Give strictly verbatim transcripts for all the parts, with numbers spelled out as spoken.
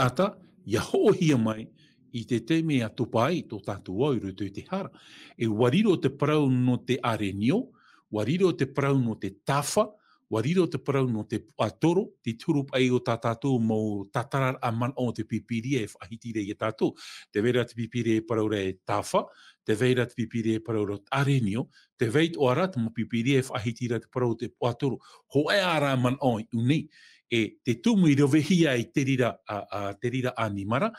taʻata, ia hoʻohia mai i te taime a topa ai tō tātou ao i roto i te hara. E ʻua riro te parau nō te arenio, ʻua riro te parau nō te tāfa, ʻua riro te parau nō te puaʻatoro, te huru paʻi o tā tātou mau tātararaʻa manaʻo o te Pīpīria e faʻahiti ra ia tātou. Tē vai ra te Pīpīria e parau ra e tāfa, tē vai ra te Pīpīria e parau ra arenio, tē vai atoʻa ra te mau Pīpīria e faʻahiti ra te parau o te puaʻatoro. Hōʻē ā rā manaʻo i ʻō nei, e te tumu i ravehia ai te reira, a, a, te reira ʻanimara,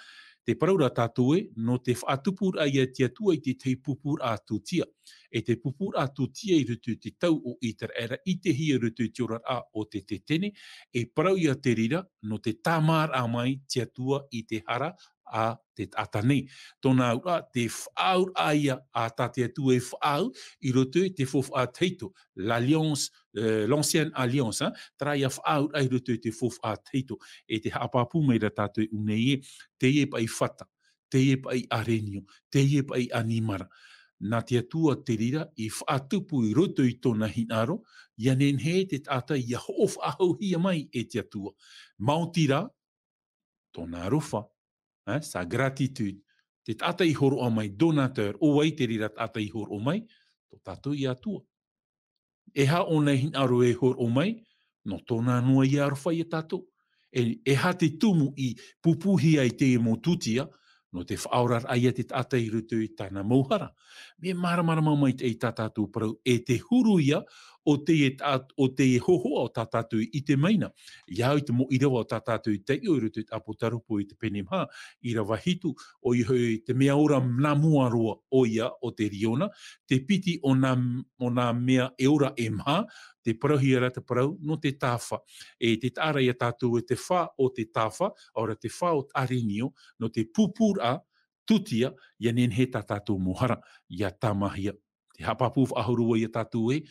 tē parau ra tātou ē, nō te faʻatupuraʻa ia te Atua i te tahi pupuraʻa tūtia. E te pupuraʻa tūtia i roto i te tau o ʻĪteraʻera, i te hia i roto i te oraraʻa o te Tetene, e parau ia te reira, nō te tāmāraʻa mai te Atua i te hara a te taʻata nei. Tōna auraʻa, te faʻaauraʻa ia a tā te Atua e faʻaau i roto i te faufaʻa tahito, l'alliance, euh, l'ancienne alliance, hein, terā ia faʻaauraʻa i roto i te faufaʻa tahito. E tē haʻapāpū mai ra tātou i ʻō nei ē, teie paʻi fata, teie paʻi arenio, teie paʻi ʻanimara. Nā te Atua te reira i faʻatupu i roto i tōna hinaʻaro, ia nehenehe te taʻata ia hoʻo faʻahouhia mai e te Atua. Maoti rā, tōna aroha, hein, sa gratitude. Te taʻata i hōroʻa mai, donateur, ʻo vai te reira taʻata i hōroʻa mai? Tō tātou ia Atua. E aha ʻōna hinaʻaro e hōroʻa mai? Nō tōna noa ia aroha ia tātou. E, e aha te tumu i pūpūhia ai teie mau tūtia? Nō te faʻaoraraʻa ia te taʻata i roto i tāna mau hara. Mea māramarama maitaʻi tā tātou parau, e te huru ia o teie tā-, o teie hōhoʻa o tā tātou i ʻite mai na. ʻIa au i te mau ʻīrava o tā tātou i taiʻo i roto i te ʻApotarupo i te pene maha, ʻīrava hitu, ʻoia hoʻi te mea ora nā mua roa, ʻoia ʻo te riona, te piti o nā, o nā mea e ora e maha, tē parauhia ra te parau nō te tāfa. E tē taʻa ra ia tātou e te fā o te tāfa, ʻaore ra te fā o te arenio, nō te pupuraʻa tūtia, ia nehenehe tā tātou mau hara ia tāmāhia. Te haʻapāpū faʻahou roa ia tātou ē,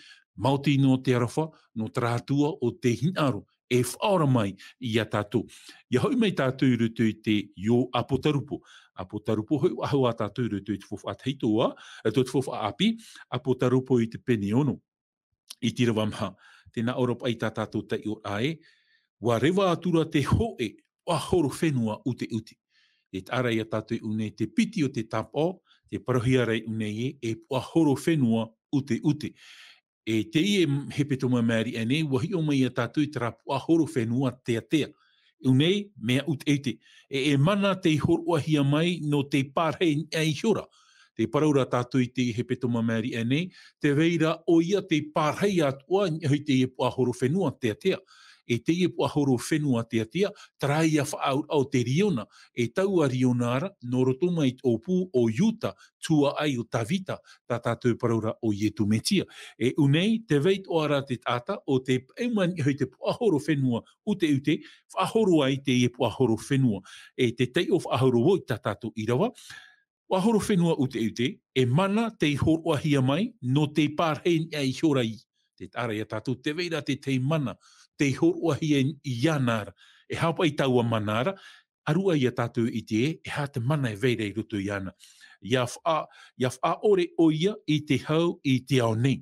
maoti nō te aroha, nō terā Atua ʻo tē hinaʻaro e faʻaora mai ia tātou. ʻIa hoʻi mai tātou i roto i te, i ʻApotarupo. ʻApotarupo hoʻi faʻahou ā tātou i roto i te faufaʻa tahito ā, e tō te faufaʻa ʻāpī, ʻApotarupo i te pene ono, i te ʻīrava maha. Tē nā ʻō ra paʻi tā tātou taiʻoraʻa ē, ʻua reva atu ra te hōʻē puaʻahoro fenua ʻuteʻute. E taʻa ra ia tātou i ʻō nei te piti o te tāpaʻo, tē parauhia ra i ʻō nei ē, e puaʻahoro fenua ʻuteʻute. E teie hepetoma māʻiri aʻe nei, ʻua hiʻo mai ia tātou i terā puaʻahoro fenua teatea. ʻŌ nei, mea ʻuteʻute. E, e mana tei hōroʻahia mai nō te pārahi niʻa iho ra. Tē parau ra tātou i te hepetoma māʻiri aʻe nei, tē vai ra ʻoia tei pārahi atoʻa i niʻa i teie puaʻahoro fenua teatea. E teie puaʻahoro fenua teatea, terā ia faʻaauraʻa o te riona, e taua riona ra, nō roto mai i te ʻōpū o Iuta, tuaʻai o Tavita, tā tātou e parau ra ʻo Ietu Metia. E ʻō nei, tē vai atoʻa ra te taʻata, ʻo tei paʻi mai i niʻa i te puaʻahoro fenua ʻuteʻute, faʻahoro ai teie puaʻahoro fenua. E te taiʻo faʻahou roa i tā tātou ʻīrava, puaʻahoro fenua ʻuteʻute, e mana tei hōroʻahia mai, nō te pārahi niʻa iho ra. Tē taʻa ra ia tātou, tē vai ra te tahi mana, tei hōroʻahia iāna ra. E aha paʻi taua mana ra, ʻaruʻa ia tātou i ʻite ē, e aha te mana e vai ra i roto iāna. ʻIa faʻa-, ʻia faʻaʻore ʻoia i te hau i te ao nei.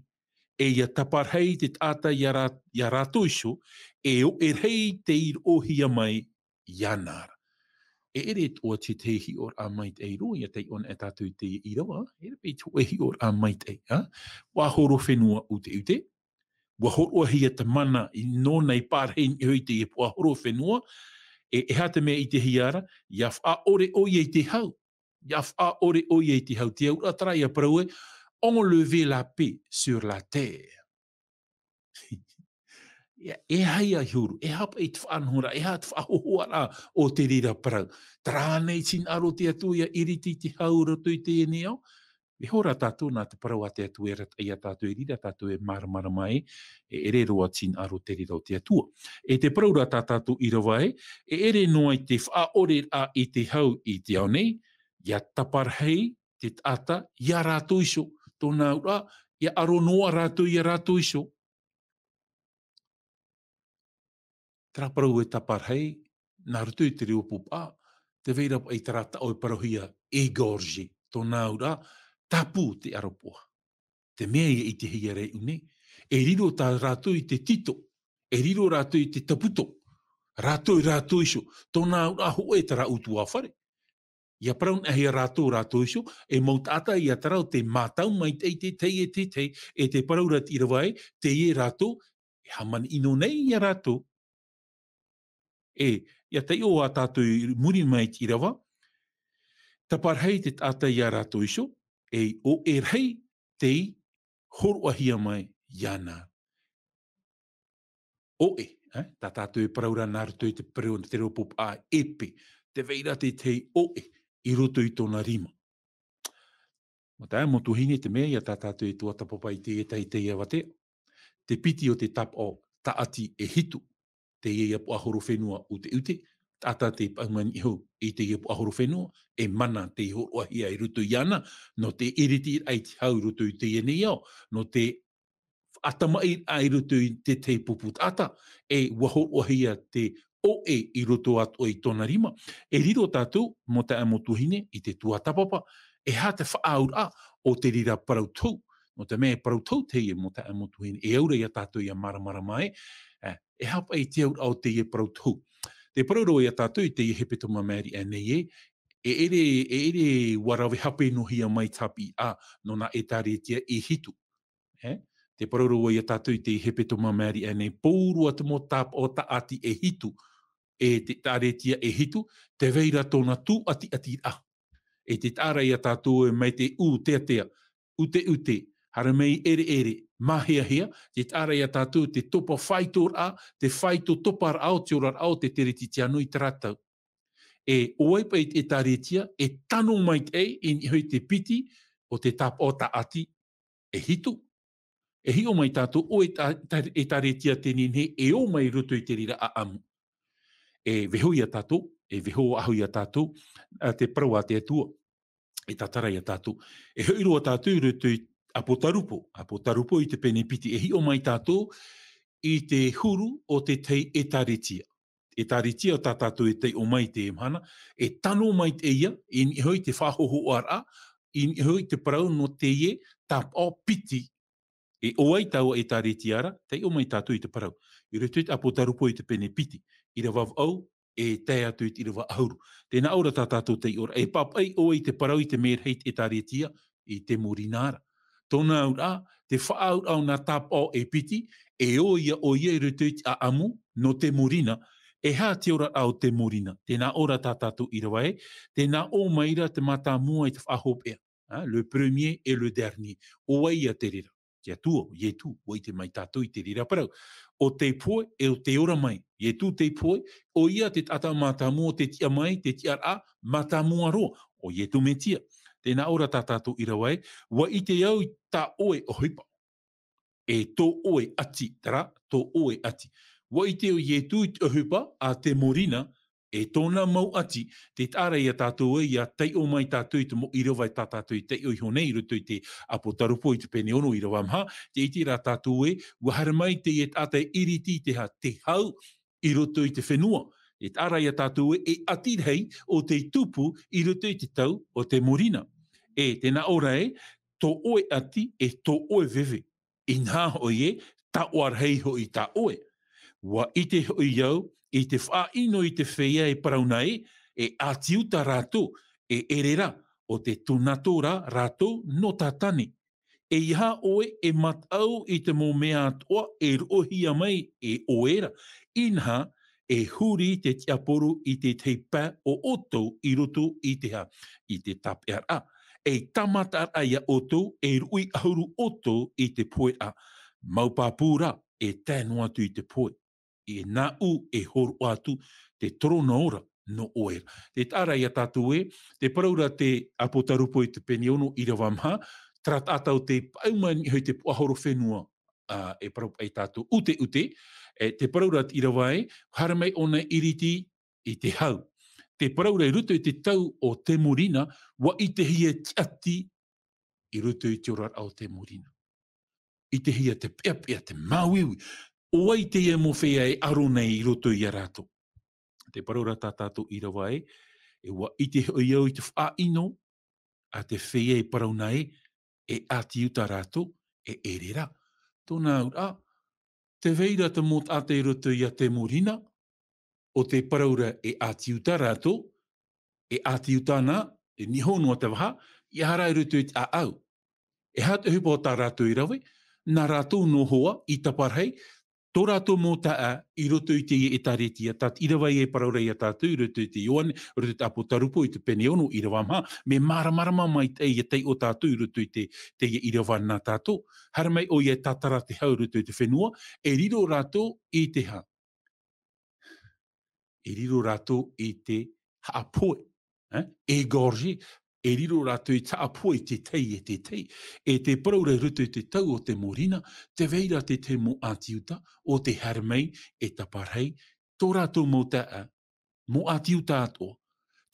E ʻia taparahi te taʻata ʻia rā-, ʻia rātou iho, e ʻoʻe rahi tei roʻohia mai iāna ra. E ʻere atoʻa te tahi hiʻoraʻa maitaʻi roa, ʻia taiʻo anaʻe tātou i te ʻīrava, e ʻere paʻi te hōʻē hiʻoraʻa maitaʻi, ā? Puaʻahoro fenua ʻuteʻute, ʻua hōroʻahia te mana i nōna i pārahi i niʻa i teie puaʻahoro fenua, e, e aha te mea i ʻitehia ra, ʻia faʻaʻore ʻoia i te hau, ʻia faʻaʻore ʻoia i te hau, te auraʻa terā ʻia parau ē, enlever la paix sur la terre. ʻIa, e aha ia i huru, e aha paʻi te faʻanahoraʻa, e aha te faʻahōhoʻaraʻa o te reira parau. Terā ānei te hinaʻaro o te Atua ʻia ʻiriti i te hau i roto i teie nei ao? Mea hora tātou nā te parau a te Atua e arataʻi ia tātou, e reira tātou e māramarama ai, e ʻere roa te hinaʻaro o te reira o te Atua. E te parau ra tā tātou ʻīrava ē, e ʻere noa i te faʻaʻoreraʻa i te hau i te ao nei, ʻia taparahi te taʻata ia rātou iho, tōna auraʻa, ʻia aro noa rātou ia rātou iho. Terā parau e taparahi, nā roto i te reo pūpaʻa, tē vai ra paʻi terā taʻo e parauhia égorger, tōna auraʻa, tāpū te ʻaropoʻa. Te mea ʻia ʻitehia ra i ʻō nei, e riro tā rātou i te tito, e riro rātou i te taputo, Rātou, rātou iho. Tōna auraʻa hōʻē terā ʻutuāfare. ʻIa parau anaʻe ia rātou, rātou iho, e mau taʻata ia terā ʻo tē mātau mai te, te, te, e te, te, e te parau ra te ʻīrava ē, teie rātou, e hāmani ʻino nei ia rātou. E, ʻia taiʻo ā tātou i muri mai te ʻīrava, taparahi te taʻata ia rātou iho, e ʻoʻe rahi tei hōroʻahia mai iāna. ʻOʻe, e, tā tātou e parau ra nā roto i te parau, te reo pōpā ʻēpē, tē vai ra te tahi ʻoʻe i roto i tōna rima. Mau taeaʻe, mau tuahine, te mea ïa tā tātou e tuatāpapa i teie tahi, teie avatea. Te piti o te tāpaʻo tāʻati e hitu. Teie ïa puaʻahorofenua ʻuteʻute, taʻata tei paʻuma niʻa iho i teie puaʻahorofenua, e mana tei hōroʻahia i roto iāna, nō te iritiraʻa i te hau i roto i teie nei ao, nō te faʻatamaʻiraʻa i roto i te tahi pupu taʻata, e ʻua hōroʻahia te ʻoʻe i roto atoʻa i tōna rima. E riro tātou, mau taeaʻe, mau tuahine, i te tuatāpapa, e aha te faʻaauraʻa o te reira parau tohu, nō te mea e parau tohu teie, mau taeaʻe, mau tuahine, e au ra ia tātou ʻia māramarama ai, e, e aha paʻi te auraʻa o teie parau tohu. Tē parau ra vau ia tātou i teie hepetoma māʻiri aʻe nei ē, e ʻere, e ʻere ʻua rave hape noa hia mai te haʻapiʻiraʻa nō nā ʻĒtārētia e hitu. E? Tē parau ra vau ia tātou i te hepetoma māʻiri aʻe nei, pauroa te mau tāpaʻo tāʻati e hitu, e te ʻĒtārētia e hitu, tē vai ra tōna tūʻatiʻatiraʻa. E tē taʻa ra ia tātou ē mai te ʻūteatea, ʻuteʻute, haere mai ʻereʻere, māheahea, tē taʻa ra ia tātou te topa faitoraʻa, te faito toparaʻa o te oraraʻa o te Teretitiano i terā tau. E ʻo vai paʻi te ʻĒtārētia e tano maitaʻi i niʻa iho i te piti o te tāpaʻo tāʻati e hitu. E hiʻo mai tātou ʻo e tā-, tā-, ʻĒtārētia teie nei e ō mai i roto i te reira ʻaʻamu. E vaiiho ia tātou, e vaiiho faʻahou ia tātou, ā, te parau a te Atua. E tātara ia tātou. E hoʻi roa tātou i roto i Apotarupo, Apotarupo i te pene piti, e hiʻo mai tātou i te huru o te tahi ʻĒtārētia. ʻĒtārētia tā tātou e taiʻo mai i teie mahana, e tano maitaʻi ïa, i niʻa iho i te faʻahōhoʻaraʻa, i niʻa iho i te parau nō teie tāpaʻo piti. E ʻo vai taua ʻĒtārētia ra, taiʻo mai tātou i te parau. I roto i te Apotarupo i te pene piti, ʻīrava vaʻu, e tae atu i te ʻīrava ʻahuru. Tē nā ʻō ra tā tātou taiʻoraʻa, e pāpaʻi ʻoe i te parau i te merahi i te ʻĒtārētia, i te Murina ra. Tōna auraʻa, te faʻaauraʻa o nā tāpaʻo e piti, e ō ïa ʻoia i roto i te ʻaʻamu, nō te Murina, e aha te oraraʻa o te Murina. Tē nā ʻō ra tā tātou ʻīrava ē, tē nā ʻō mai ra te mātāmua e te faʻahopeʻa. Hein, le premier et le dernier. ʻO vai ïa te reira? Te Atua, ʻo Ietu, ʻua ʻite mai tātou i te reira parau. ʻO tei pohe, e ʻo tei ora mai. Ietu tei pohe, ʻoia te taʻata mātāmua o te tiʻa mai, te tiʻaraʻa mātāmua roa, ʻo Ietu Metia. Tē nā ʻō ra tā tātou ʻīrava ē, ʻua ʻite au i tā ʻoe ʻohipa. E tō ʻoe ʻati, terā, tō ʻoe ʻati. ʻUa ʻite ʻo Ietu i te ʻohipa a te Murina, e tōna mau ʻati, tē taʻa ra ia tātou ē, ʻia taiʻo mai tātou i te mau ʻīrava tā tātou i taiʻo iho nei, i roto i te Apotarupo i te pene ono ʻīrava maha, tē ʻite ra tātou ē, ʻua haere mai teie taʻata e iriti i te ha-, te hau, i roto i te fenua. Tē taʻa ra ia tātou ē, e ʻati rahi ʻo tei tupu i roto i te tau o te Murina. E, tē nā ʻō ra ē, tō ʻoe ʻati, e tō ʻoe veve. Inaha hoʻi ē, taoʻa rahi hoʻi tā ʻoe. ʻUa ʻite hoʻi au, i te faʻaʻino i te feiā e Parau nā ē, e ʻĀti Iuta rātou, e ʻere ra, ʻo te tūnato ra rātou nō Tātane. ʻEiaha ʻoe e mataʻu i te mau mea atoʻa e roʻohia mai e ʻoe ra, inaha, e huri te tiaporo i te tahi pae o ʻoutou i roto i te ha-, i te tāpeʻaraʻa. E tāmataraʻa ia ʻoutou, e ruʻi ʻahuru ʻoutou i te poheraʻa. Mau pāpū ra, e tae noa atu i te pohe. E nāʻu e hōroʻa atu te terōna ora nō ʻoe ra. Tē taʻa ra ia tātou ē, tē parau ra te Apotarupo i te pene ono ʻīrava maha, terā taʻata ʻo tei paʻuma i niʻa i te puaʻahorofenua, ā, e parau paʻi tātou ʻuteʻute, e, tē parau ra te ʻīrava ē, haere mai ʻōna e iriti i te hau. Tē parau ra i roto i te tau o te Murina, ʻua ʻitehia te ʻati i roto i te oraraʻa o te Murina. ʻItehia te peʻapeʻa, te māuiui. ʻO vai teie mau feiā e aro nei i roto ia rātou? Tē parau ra tā tātou ʻīrava ē, e ʻua ʻite hoʻi au i te faʻaʻino a te feiā e Parau nā ē, e ʻĀti Iuta rātou, e ʻere ra. Tōna auraʻa, tē vai ra te mau taʻata i roto ia te Murina, o te parau ra e ʻĀti Iuta rātou, e ʻĀti Iuta nā, e niho noa te vaha, ʻia haere i roto i te ʻāʻau. E aha te ʻohipa o tā rātou i rave? Nā rātou noa hoʻi i taparahi tō rātou mau taeaʻe i roto i teie ʻĒtārētia, tā te ʻīrava e parau ra ia tātou i roto i te Ioane, i roto i te Apotarupo i te pene ono, ʻīrava maha, mea māramarama mai te, ʻia taiʻo tātou i roto i te, teie ʻīrava nā tātou. Haere mai ʻoia e tātara te hau i roto i te fenua, e riro rātou i te hā? E riro rātou i te haʻapohe, eh? Égorgé, e riro rātou i te haʻapohe i te tei e te tei. E te parau ra i roto i te tau o te mōrina, tē vai ra te tahi mau ʻĀti Iuta, ʻo tē haere mai e taparahi, tō rātou mau taeaʻe, mau ʻĀti Iuta atoʻa.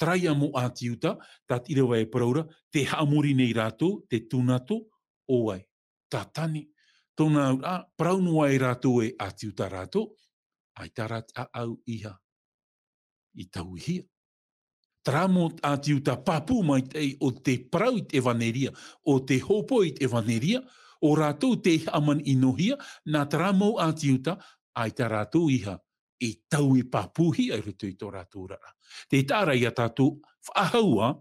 Terā ia mau ʻĀti Iuta, tā te ʻīrava e parau ra, tē haʻamori nei rātou, te tūnato, ʻo vai? Tātane. Tōna auraʻa, parau noa ai rātou e ʻĀti Iuta rātou, ʻaita rā te ʻāʻau i hā? I tauihia. Terā mau ʻĀti Iuta pāpū maitaʻi ʻo tē parau i te ʻevaneria, ʻo tē hōpoi i te ʻevaneria, ʻo rātou tei haʻamanaʻohia, nā terā mau ʻĀti Iuta, ʻaita rātou i hā? I taui pāpūhia i roto i tō rātou oraraʻa. Tē taʻa ra ia tātou faʻahou ā,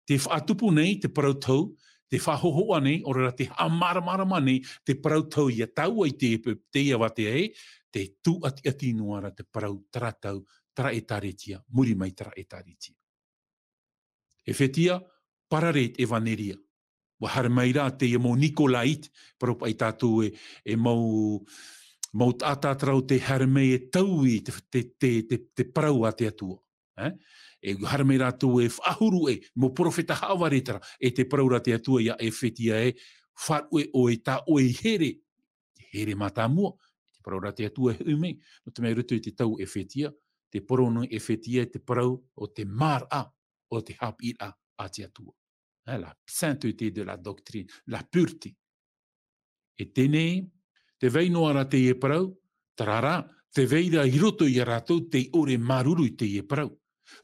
tē faʻatupu nei te parau tau, tē faʻahōhoʻa nei, ʻaore rā tē haʻamāramarama nei te parau tau ia tāua i te, teie āvatea ē, tē tūʻatiʻati noa ra te parau terā tau, terā ʻĒtārētia, muri mai terā ʻĒtārētia. Efetia, parare i te ʻevaneria. ʻUa haere mai rā teie mau Nicolaites, parau paʻi tātou e, e mau, mau taʻata terā tē haere mai e taui te, te, te, te, te parau a te Atua. Eh? E haere mai rātou e faʻahuru e, mau perofeta haʻavare terā, e te parau ra te Atua ia Efetia ē, faʻaruʻe ʻoe tā ʻoe i here, te here mātāmua, te parau ra te Atua e hoʻi mai, nō te mea i roto i te tau Efetia, te parau nō Efetia, te parau o te māraʻa, o te haʻapiʻiraʻa a te Atua. Hein, la sainteté de la doctrine, la pureté. E teie, tē vai noa ra teie parau, terā rā, tē vai ra i roto ia rātou tei ʻore e māuruuru i teie parau.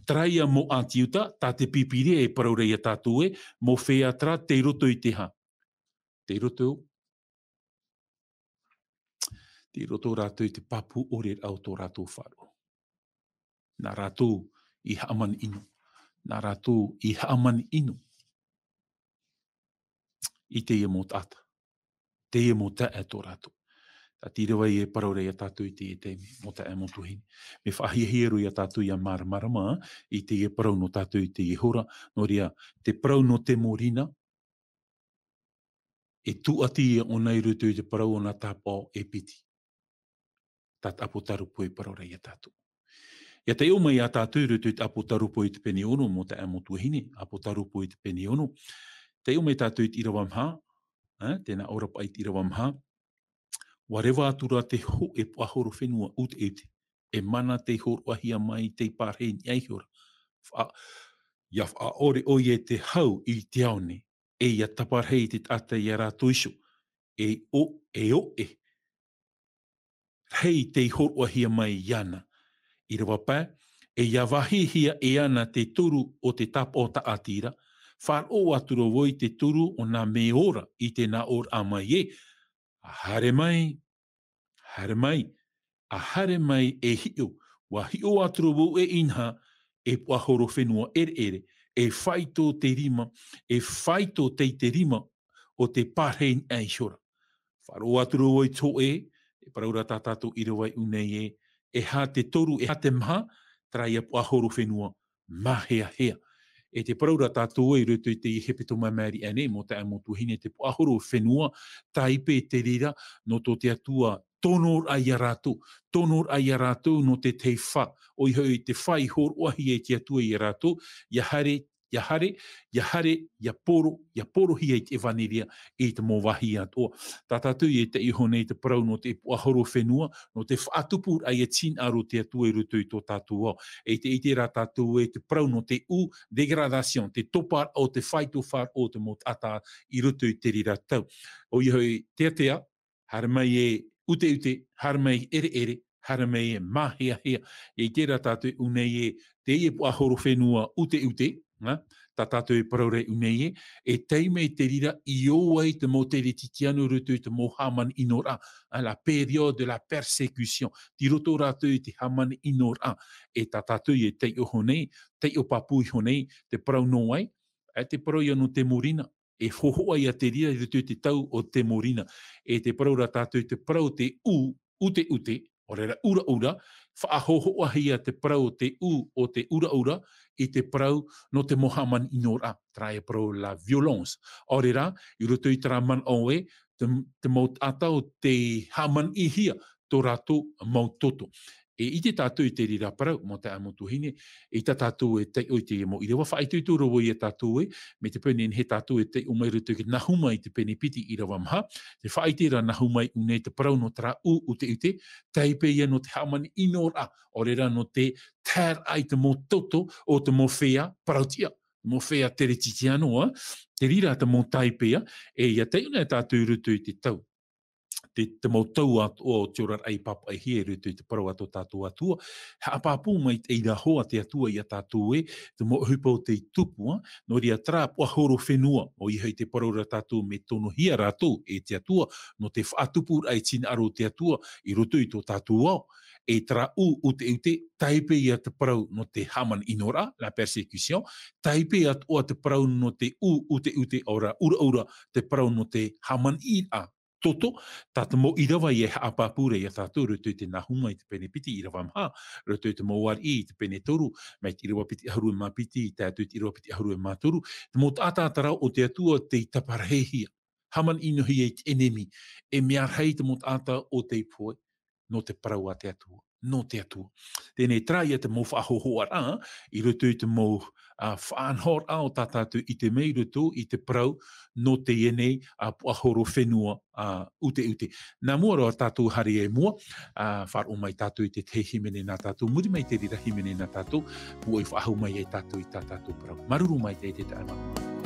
Terā ia mau ʻĀti Iuta, tā te Pīpīria e parau ra ia tātou ē, mau feiā terā tei roto i te hā? Tei roto, tei roto rātou i te pāpū ʻore o tō rātou faʻaroʻo. Nā rātou i haʻamanaʻo. Nā rātou i haʻamanaʻo i teie mau taʻata. Teie mau taeaʻe tō rātou. Tā te ʻīrava e parau ra ia tātou i teie taime, mau taeaʻe, mau tuahine. Mea faʻahiahia roa ia tātou ʻia māramarama i teie parau nō tātou i teie hora, nō reira, te parau nō te mōrina, e tūʻati ia ʻōna i roto i te parau o nā tāpaʻo e piti. Tā te Apotarupo e parau ra ia tātou. ʻIa taiʻo mai ia tātou i roto i te Apotarupo i te pene ono, mau taeaʻe, mau tuahine, Apotarupo i te pene ono. Taiʻo mai tātou i te ʻīrava maha, eh, tē nā ʻō ra paʻi i te ʻīrava maha. ʻUa reva atu ra te hōʻē puaʻahorofenua ʻuteʻute, e mana tei hōroʻahia mai, tei pārahi niʻa iho ra. Fa-, ʻia faʻaʻore ʻoia e te hau i te ao nei, e ʻia taparahi te taʻata ia rātou iho, e ʻo-, e ʻoʻe rahi tei hōroʻahia mai iāna. ʻĪrava pae, e ʻia vāhihia e ana te toru o te tāpaʻo tāʻatira, faʻaroʻo atu ra vau i te toru o nā mea ora i te nā ʻōraʻa mai ē, ʻa haere mai, haere mai, ʻa haere mai e hiʻo, ʻua hiʻo atu ra vau e inaha, e puaʻahorofenua ʻereʻere, e faito te rima, e faito tei te rima o te pārahi niʻa iho ra. Faʻaroʻo atu ra vau i te hōʻē, e parau ra tā tātou ʻīrava i ʻō nei ē, e aha te toru, e aha te maha, terā ia puaʻahorofenua, māheahea. E te parau ra tātou i roto i te hepetoma i maori aʻe nei, mau taeaʻe, mau tuahine, te puaʻahorofenua, tāipe te reira, nō tō te Atua, tonoraʻa ia rātou, tonoraʻa ia rātou nō te tahi fā, ʻoia hoʻi te fā i hōroʻahia e te Atua ia rātou, ʻia haere, ʻia haere, ʻia haere, ʻia poro, ʻia porohia i te ʻevaneria i te mau vāhi atoʻa. Tā tātou e taiʻo nei te parau nō te puaʻahorofenua, nō te faʻatupuraʻa ia tinaʻaro te Atua i roto i tō tātou ao. E te, ʻite ra tātou e te parau nō te ʻū dégradation, te topa o te faito faʻaroʻo o te mau taʻata i roto i te reira tau. ʻOia hoʻi, teatea, haere mai e ʻuteʻute, haere mai e ʻereʻere, haere mai e māheahea. E ʻite ra tātou i ʻō nei ē, teie puaʻahorofenua ʻuteʻute, nā, tā tātou e parau ra i ʻō nei ē, e taime i te reira i ō ai te mau teretitiano i roto i te mau hāmani ʻino ra, à la période de la persécution. Tei roto rātou i te hāmani ʻino ra, e tā tātou e taiʻo iho nei, taiʻo pāpū iho nei, te parau nō vai, e te parau ia nō te morina, e hōhoʻa ia te reira i roto i te tau o te morina. E te parau ra tātou i te parau o te ʻū, ʻuteʻute, ʻaore ra ʻuraʻura, faʻahōhoʻahia te parau o te ʻū o te ʻuraʻura i te parau nō te mau hāmani ʻino ra, terā e parau la violence. ʻAore ra, i roto i terā manaʻo ē, te, te mau taʻata o tei hāmaniʻihia tō rātou mau toto. E ʻite tātou i te reira parau, mau taeaʻe, mau tuahine, ʻeita tātou e taiʻo i teie mau ʻīrava, faʻaitoito ra vau ia tātou ē, mai te pene e nehenehe tātou e taiʻo mai i roto i te Nahuma i te pene piti ʻīrava maha, tē faʻaʻite ra Nahuma i ʻō nei te parau nō terā ʻū ʻuteʻute, tae paʻi ia nō te hāmani ʻino ra, ʻaore ra nō te taeraʻa i te mau toto o te mau feiā parautiʻa, mau feiā teretitiano, ā, te reira te mau tae paʻi ia, e ʻia taiʻo na tātou i roto i te tau. Te, te mau tau atoʻa o te oraraʻa i pāpaʻihia i roto i te parau a tō tātou Atua. Haʻapāpū maitaʻi ra hoʻi te Atua ia tātou ē, te mau ʻohipa o tei tupu, ā, nō reira terā puaʻahoro fenua, ʻoia hoʻi te parau ra tātou mea tonohia rātou e te Atua, nō te faʻatupuraʻa i te hinaʻaro o te Atua, i roto i tō tātou ao, e terā ʻū ʻuteʻute, tae paʻi ia te parau nō te hāmani ʻino ra, la persécution, tae paʻi atoʻa te parau nō te ʻū ʻuteʻute, ʻaore ra ʻuraʻura, te parau nō te hāmani ʻino ra, toto, tā te mau ʻīrava ia e haʻapāpū ra ia tātou i roto i te Nahuma i te pene piti ʻīrava maha, i roto i te mau Ariʻi i te pene toru, mai te ʻīrava piti ʻahuru e mā piti, tae atu i te ʻīrava piti ʻahuru e mā toru, te mau taʻata terā o te Atua tei taparahihia, hāmani ʻinohia i te ʻenemi, e mea rahi te mau taʻata o tei pohe, nō te parau a te Atua, nō te Atua. Teie nei terā ia te mau faʻahōhoʻaraʻa, i roto i te mau, ā, faʻanahoraʻa o tā tātou i ʻite mai i roto i te parau nō teie nei, ā, puaʻahoro fenua, ā, ʻuteʻute. Nā mua roa tātou haere i mua, ā, faʻaroʻo mai tātou i te tahi hīmene nā tātou, muri mai i te reira hīmene nā tātou, ʻua ʻohi faʻahou mai ai tātou i tā tātou parau. Māuruuru maitaʻi te taeaʻe.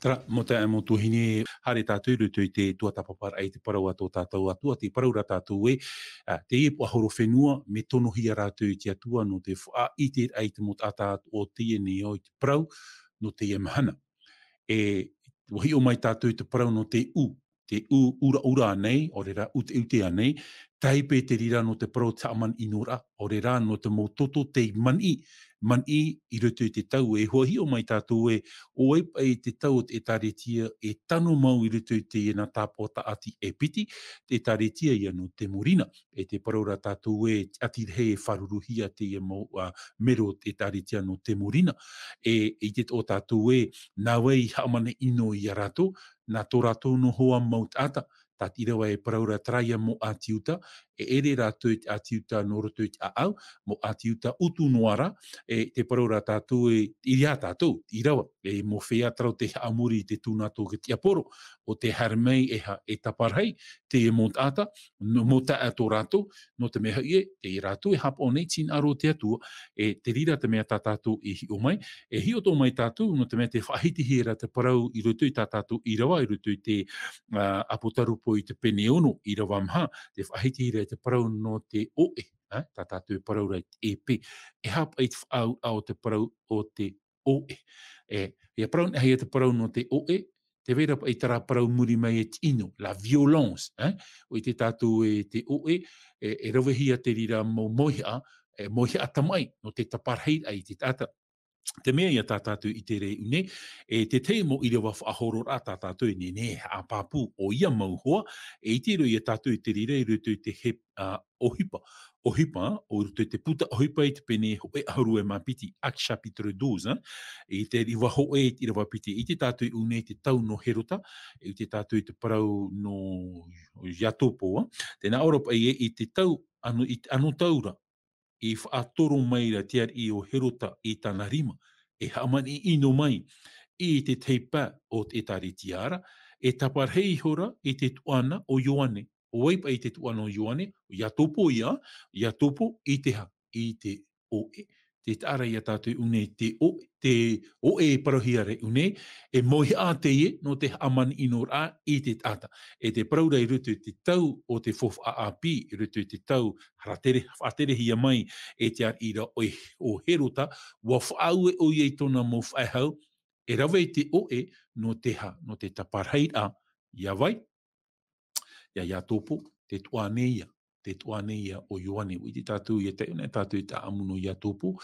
Terā, mau taeaʻe, mau tuahine, haere tātou i roto i te tuatāpaparaʻa i te parau a tō tātou Atua, tē parau ra tātou ē, ā, teie puaʻahoro fenua, mea tonohia rātou e te Atua nō te faʻaʻiteraʻa i te mau taʻata o teie nei ao i te parau nō teie mahana. E, ʻua hiʻo mai tātou i te parau nō te ʻū, te ʻū ʻuraʻura nei, ʻaore rā ʻuteʻutea nei, tae paʻi te reira nō te parau o te haʻamanaʻo ra, ʻaore rā nō te mau toto tei maniʻi, maniʻi i roto i te tau. E ʻua hiʻo mai tātou ē, ʻo vai paʻi te tau o te ʻĒtārētia e tano mau i roto i teie nā tāpaʻo tāʻati e piti, te ʻĒtārētia ïa nō te mōrina. E tē parau ra tātou ē, te ʻati rahi e fāruruhia teie mau, ā, mero o te ʻĒtārētia nō te mōrina. E, ʻite atoʻa tātou ē, nā vai i haʻamanaʻo ia rātou, nā tō rātou noa hoʻi mau taʻata, tā te ʻīrava e parau ra terā ïa mau ʻĀti Iuta, e ʻere rātou i te ʻĀti Iuta nō roto i te ʻāʻau, mau ʻĀti Iuta utu noa ra, e tē parau ra tātou ē, ʻīrava tātou, ʻīrava, e mea feiā terā tei haʻamori i te tūnato o te tiaporo, ʻo tē haere mai e ha-, e taparahi, teie mau taʻata, nō, mau taʻata tō rātou, nō te mea hoʻi ē, teie rātou e haʻapaʻo nei i te hinaʻaro o te Atua, e te reira te mea tā tātou i hiʻo mai, e hiʻo atoʻa mai tātou, nō te mea tē faʻahitihia ra te parau i roto i tā tātou ʻīrava, i roto i te, ā, ʻApotarupo i te pene ono, ʻīrava maha, tē faʻahitihia ra te parau nō te ʻoʻe, ā, tā tātou e parau ra i te ʻēpē. E aha paʻi te faʻaau o te parau o te ʻoʻe. E, ʻia parau anaʻe ïa te parau nō te ʻoʻe, tē vai ra paʻi terā parau muri mai e te ʻino, la violence, ā? ʻUa ʻite tātou ē te ʻoʻe, e, e ravehia te reira mau mauhaʻa, e, mauhaʻa tamaʻi, nō te taparahiraʻa i te taʻata. Te mea ïa tā tātou i ʻite ra i ʻō nei, e te tahi mau ʻīrava faʻahoro ra tā tātou e nehenehe e haʻapāpū ʻoia mau hoa, e ʻite roa ïa tātou i te reira i roto i te he-, ā, ʻOhipa. ʻOhipa, ā, ʻo roto i te puta ʻOhipa i te pene hōʻē ʻahuru e mā piti, Actes chapitre douze, ā, i te ʻīrava hōʻē, i te ʻīrava piti, ʻite tātou i ʻō nei te tau nō Herota, e ʻite tātou i te parau nō Iakobo, ā. Tē nā ʻō ra paʻi ē, i te tau, ā, nō, i te anotau ra, i faʻatoro mai ra te ariʻi o Herota i tāna rima, e haʻamanaʻo mai i te tahi pae o te ʻĒtārētia ra, e taparahi ihora i te tuʻāna o Ioane. ʻO vai paʻi te tuʻāna o Ioane? ʻO Iakobo ïa, Iakobo i te aha? I te ʻoʻe. Tē taʻa ra ïa tātou i ʻō nei te ʻoʻe, te ʻoʻe e parauhia ra i ʻō nei, e mauhaʻa teie nō te haʻamanaʻoraʻa i te taʻata. E tē parau ra i roto i te tau o te faufaʻa ʻāpī, i roto i te tau faʻatere-, faʻaterehia mai e te ariʻi ra ʻo, ʻo Herota, ʻua faʻaue ʻoia i tōna mau faʻehau, e rave i te ʻoʻe nō te aha? Nō te taparahiraʻa. ʻIa vai? ʻIa Iakobo, te tuʻāne ïa, te tuʻāne ïa o Ioane. ʻUa ʻite tātou, ʻia taiʻo anaʻe tātou i te ʻāʻamu nō Iakobo,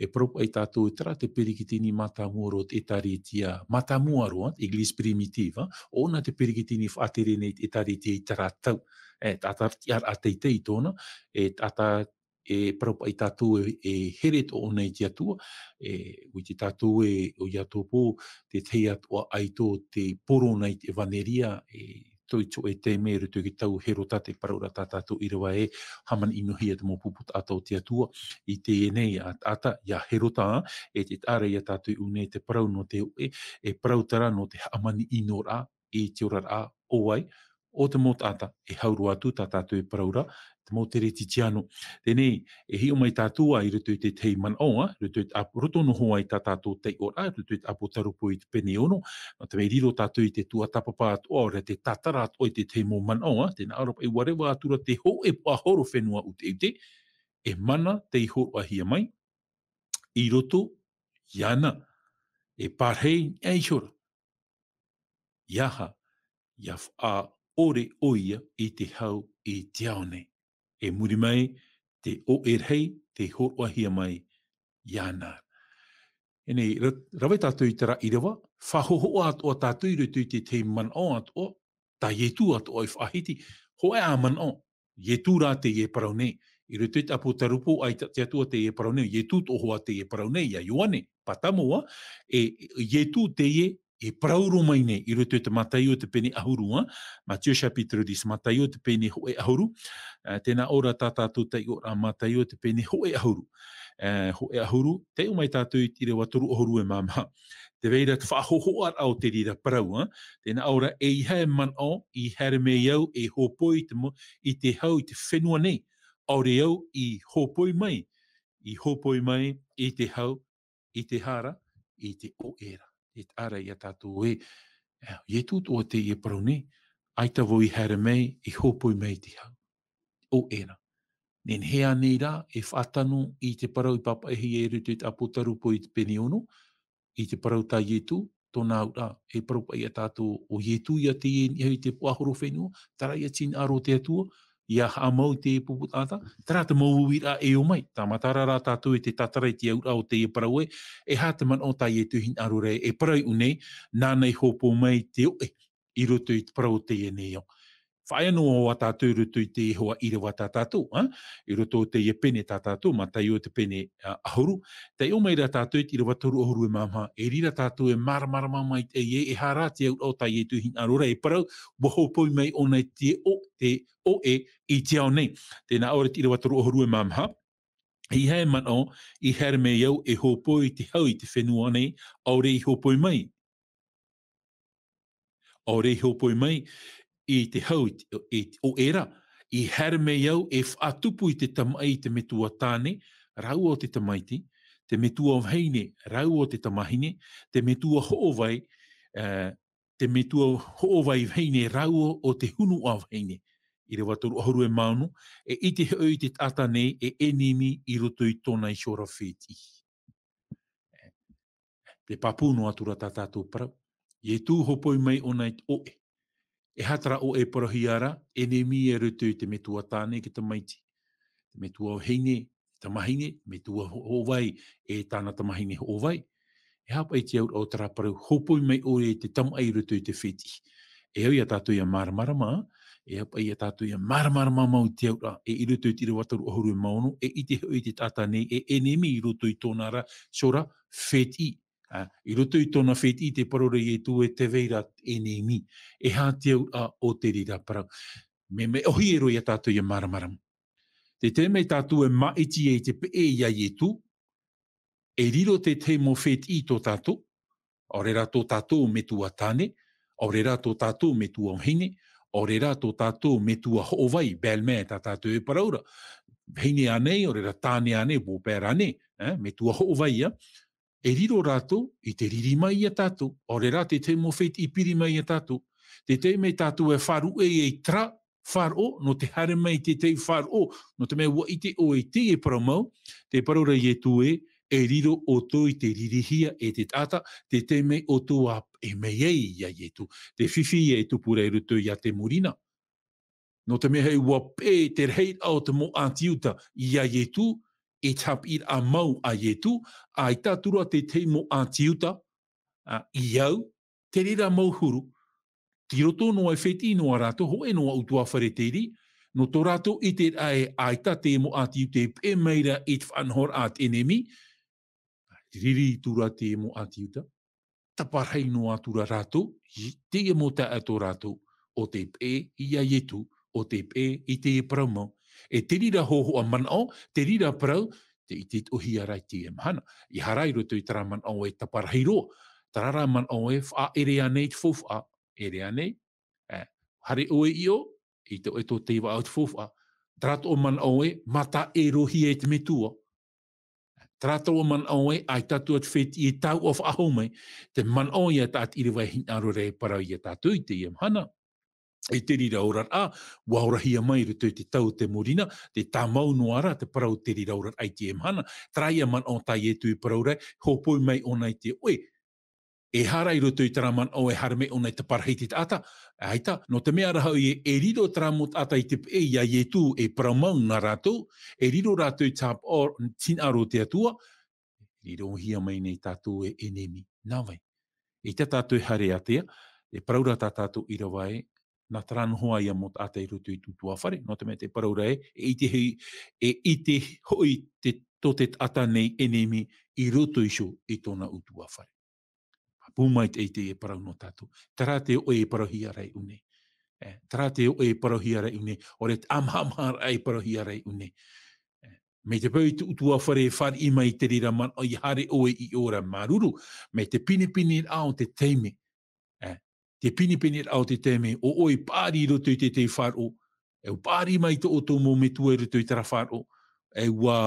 e parau paʻi tātou, terā te perikitini mātāmua roa o te ʻĒtārētia, mātāmua roa, Église primitive, ā, ʻōna te perikitini faʻatere nei te ʻĒtārētia i terā tau. E, taʻata tiʻaraʻa teitei tōna, e, taʻata, e parau paʻi tātou e, e here atoʻa ʻōna i te Atua, e, ʻua ʻite tātou ē, ʻo Iakobo, te tahi atoʻa ʻaito tei poro ʻōna i te ʻevaneria, e, tō i te hōʻē taime i roto i te tau o Herota, tē parau ra tā tātou ʻīrava ē, haʻamanaʻohia te mau pupu taʻata o te Atua, i teie nei, ā, taʻata, ʻia Herota, e tē taʻa ra ïa tātou i ʻō nei te parau nō te ʻoʻe, e parau terā nō te haʻamanaʻoraʻa i te oraraʻa o vai? O te mau taʻata, e hau roa atu tā tātou e parau ra, te mau Keresetiano. Teie nei, e hiʻo mai tātou ā i roto i te tahi manaʻo, ā, i roto i te ʻāp-, roto noa hoʻi i tā tātou taiʻoraʻa, i roto i te ʻApotarupo i te pene ono, nō te mea i riro tātou i te tuatāpapa atoʻa, ʻaore rā te tātara atoʻa i te tahi mau manaʻo, ā, tē nā ʻō ra paʻi, ʻua reva atu ra te hōʻē puaʻahoro fenua ʻuteʻute, e mana tei hōroʻahia mai, i roto iāna, e pārahi anaʻe ihora. ʻIa aha? ʻIa faʻaʻore ʻoia i te hau i te ao nei. E muri mai, te ʻoʻe rahi tei hōroʻahia mai iāna. Teie nei, ra-, rave tātou i terā ʻīrava, faʻahohoʻa atoʻa tātou i roto i te tahi manaʻo atoʻa, tā Ietu atoʻa i faʻahiti, hōʻē ā manaʻo, Ietu rā teie e parau nei, i roto i te ʻApotarupo, ʻaita te Atua teie e parau nei, Ietu atoʻa hoʻi teie e parau nei, ʻia Ioane, Patamo, ā, e, e Ietu teie e parau roa mai nei, i roto i te Mataio te pene ʻahuru, ā, Matthieu chapitre dix, Mataio te pene hōʻē ʻahuru, ā, tē nā ʻō ra tā tātou taiʻoraʻa Mataio te pene hōʻē ʻahuru, ā, hōʻē ʻahuru, taiʻo mai tātou i te ʻīrava toru ʻahuru e mā maha. Tē vai ra te faʻahohoʻaraʻa o te reira parau, ā, tē nā ʻō ra, ʻeiaha e manaʻo i haere mai au e hōpoi i te mo-, i te hau i te fenua nei, ʻaore au i hōpoi mai, i hōpoi mai i te hau, i te aha ra, i te ʻoʻe ra. e taʻa ra ia tātou ē, e, Ietu atoʻa teie e parau nei, ʻaita vau i haere mai, i hōpoi mai te hau. ʻO ʻē ra. Nehenehe ānei rā, e faʻatano i te parau i pāpaʻihia i roto i te ʻĀpōtarupo i te pene ono, i te parau tā Ietu, tōna auraʻa, e parau paʻi ia tātou, ʻo Ietu ia teie i niʻa i te puaʻahorō fenua, terā ia te hinaʻaro o te Atua, ʻia haʻamau i te pupu taʻata, terā te mau uiraʻa e ō mai, tāmata ra rā tātou i te tātara i te auraʻa o teie parau ē, e aha te manaʻo tā Ietu i hinaʻaro ra ē, e parau iʻu nei, nāna i hōpoi mai te oʻe, i roto i te parau o teie nei ao. Faʻaea noa vau tātou i roto i te iho ā ʻīrava tā tātou, ā? I roto i teie pene tā tātou, Mataio te pene, ā, ʻahuru. Tē ʻō mai ra tātou i te ʻīrava toru ʻahuru e mā maha, e riro tātou e māramarama mai i teie, e aha rā te auraʻa o tā Ietu i hinaʻaro ra, e parau, ʻua hōpoi mai ʻōna i te ʻo-, te oʻe i te ao nei. Tē nā ʻō ra te ʻīrava toru ʻahuru e mā maha, ʻeiaha e manaʻo, i haere mai au e hōpoi i te hau i te fenua nei, ʻaore i hōpoi mai. ʻAore i hōpoi mai i te hau i te, i te oʻe ra, i haere mai au e faʻatupu i te tamaʻi i te metua tāne, rāua ʻo te tamaiti, te metua vahine, rāua ʻo te tamahine, te metua hoʻovai, ā, te metua hoʻovai vahine, rāua ʻo te hunuʻa vahine. ʻĪrava toru ʻahuru e mā ono, e ʻite hoʻi te taʻata nei e ʻenemi i roto i tōna iho ra fētiʻi. Te pāpū noa atu ra tā tātou parau. Ietu hōpoi mai ʻōna i te oʻe. E aha terā oʻe e parauhia ra, ʻenemi i roto i te metua tāne e te tamaiti. Te metua vahine, tamahine, metua hoʻovai, e tāna tamahine hoʻovai. E aha paʻi te auraʻa o terā parau, hōpoi mai ʻoe i te tamaʻi i roto i te fētiʻi. E au ia tātou ʻia māramarama, e au paʻi ia tātou ʻia māramarama mau i te auraʻa, e i roto i te ʻīrava toru ʻahuru e mā ono, e ʻite hoʻi te taʻata nei, e ʻenemi i roto i tōna ra, iho ra, fētiʻi. Ā, i roto i tōna fētiʻi tē parau ra Ietu ē tē vai ra ʻenemi. E aha te auraʻa o te reira parau. Mea, mea ʻōhie roa ia tātou ʻia māramarama. Tē tae mai tātou e māʻiti ai te peʻe ia Ietu, e riro te tahi mau fētiʻi tō tātou, ʻaore rā tō tātou metua tāne, ʻaore rā tō tātou metua vahine, ʻaore rā tō tātou metua hoʻovai, belle-mère tā tātou e parau ra. Vahine ānei, ʻaore rā tāne ānei, beau-père ānei, ē, metua hoʻovai ia. E riro rātou i te riri mai ia tātou, ʻaore rā te tahi mau fētiʻi i piri mai ia tātou. Tē tae mai tātou e faʻaruʻe i terā faʻaroʻo, nō te haere mai i te tahi faʻaroʻo, nō te mea ʻua ʻite ʻoe i teie parau mau, tē parau ra Ietu ē, e riro ʻoutou i te ririhia e te taʻata, tē tae mai ʻoutou ʻia peʻe mai ai ia Ietu. Te fifi ïa e tupu ra i roto ia te mōrina. Nō te mea hoʻi ʻua peʻe te rahiraʻa o te mau ʻāti Iuta ia Ietu, i te haʻapiʻiraʻa mau a Ietu, ʻaita atu ra te tahi mau ʻāti Iuta, ā, i au, te reira mau huru, i roto noa e fētiʻi noa rātou, hōʻē noa ʻutuāfare terā, nō tō rātou ʻiteraʻa ē ʻaita te mau ʻāti Iuta e peʻe mai ra i te faʻanahoraʻa a te ʻenemi, riri atu ra te mau ʻāti Iuta, taparahi noa atu ra rātou, i teie mau taeaʻe tō rātou, ʻo tē peʻe ia Ietu, ʻo tē peʻe i te parau mau. E te reira hōhoʻa manaʻo, te reira parau, tē ʻite atoʻahia ra i teie mahana. ʻEiaha rā i roto i terā manaʻo e taparahi roa, terā rā manaʻo e faʻaʻere ānei te faufaʻa, ʻere ānei, ē, haere ʻoe i ʻō, i te, i tō te vaʻa o te faufaʻa. Terā atoʻa manaʻo e, mātaʻerohia e te metua. Terā atoʻa manaʻo e, ʻaita atu ra te fētiʻi e taua faʻahou mai, te manaʻo ia tā te ʻīrava e hinaʻaro ra e parau ia tātou i teie mahana. I te reira oraraʻa, ʻua orahia mai i roto i te tau o te mōrina, tē tāmau noa ra te parau te reira oraraʻa i teie mahana. Terā ïa manaʻo tā Ietu i parau ra, hōpoi mai ʻōna i te oʻe. E aha rā i roto i terā manaʻo e haere mai ʻōna i taparahi te taʻata, ʻaita, nō te mea rā hoʻi e, e riro terā mau taʻata i te peʻe ia Ietu e parau mau nā rātou, e riro rātou i te hinaʻaro, hinaʻaro o te Atua, rirohia mai nei tātou e ʻenemi, nā vai. ʻEita tātou e haere ātea, e parau ra tā tātou ʻīrava ē, nā terā noa ïa mau taʻata i roto i te ʻutuāfare, nō te mea tē parau ra ē, e ʻite hoʻi, e ʻite hoʻi te, tō te taʻata nei ʻenemi i roto iho i tōna ʻutuāfare. Pāpū maitaʻi teie parau nō tātou. Terā te oʻe e parauhia ra iʻō nei. Ē, terā te oʻe e parauhia ra iʻō nei. ʻAore te ʻāmahamaharaʻa e parauhia ra iʻō nei. Ē, mai te peu i te ʻutuāfare e fāriʻi mai i te reira manaʻo ʻia haere ʻoe i ʻō ra māuruuru. Mai te pinepineraʻa o te taime. Ē, te pinepineraʻa o te taime, ʻo ʻoe i paʻari i roto i te tahi faʻaroʻo. E ʻua paʻari mai tō ʻoutou mau metua i roto i terā faʻaroʻo. E ʻua,